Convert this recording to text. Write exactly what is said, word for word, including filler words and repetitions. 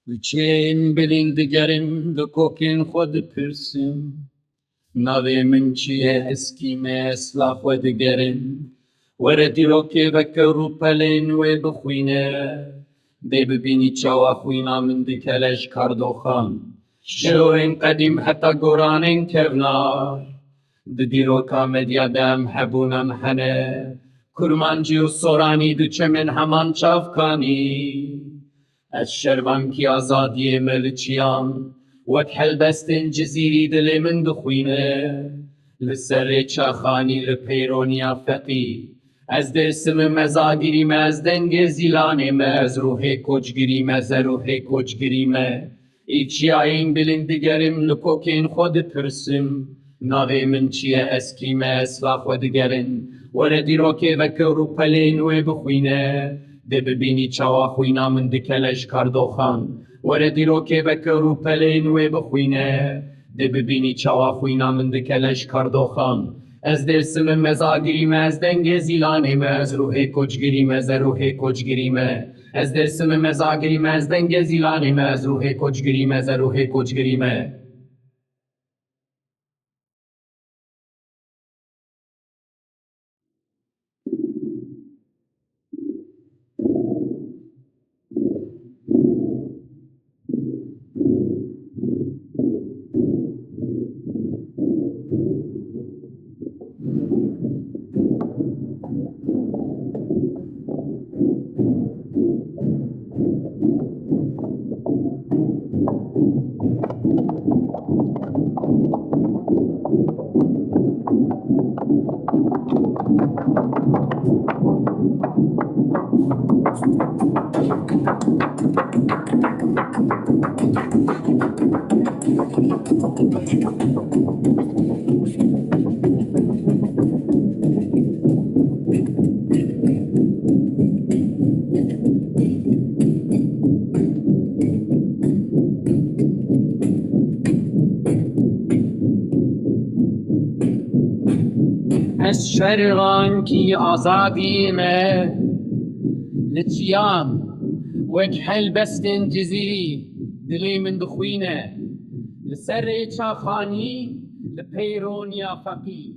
Li çiyên bilîn digerim, li kokên xwe dipirsim. Navê min çi ye, ez kî me, ez la xwe digerim. Were dîrokê veke rûpelên wê bixwîne. Dê bibînî çawa xwîna min dikele ji kardoxan. Şêwên qedîm heta goranên kevnar. Di dîroka me diya de em hebûn em hene. Kurmancî û soranî diçe min heman çavkanî. Ez şervankî azadiyê me li çiyan, wek helbestên Cizîrî dilê min dixwîne. Li ser rêça Xanî, li peyroniya Feqî. Ez Dêrsim im, ez Agirî me, ez dengê Zîlanê me, ez ruhê koçgirî me, ez ruhê koçgirî me. Î çiyayên bilind digerim, li kokên xwe dipirsim. Navê min çi ye, ez kî me, ez la xwe digerim. Were dîrokê veke rûpelên wê bixwîne. Dê bibînî çawa xwîna min dikele ji kardoxan. Were dîrokê veke rûpelên wê bixwîne. Dê bibînî çawa xwîna min dikele ji kardoxan. Ez Dêrsim im, ez Agirî me, ez dengê Zîlanê me, ez ruhê koçgirî me, ez ruhê koçgirî me. Ez Dêrsim im, ez Agirî me, ez dengê Zîlanê me, ez ruhê koçgirî me, ez ruhê koçgirî me. Ez şervankî azadiyê me, li çiyan wek helbestên Cizîrî dilê min dixwîne. Li ser rêça Xanî, li peyroniya Feqî.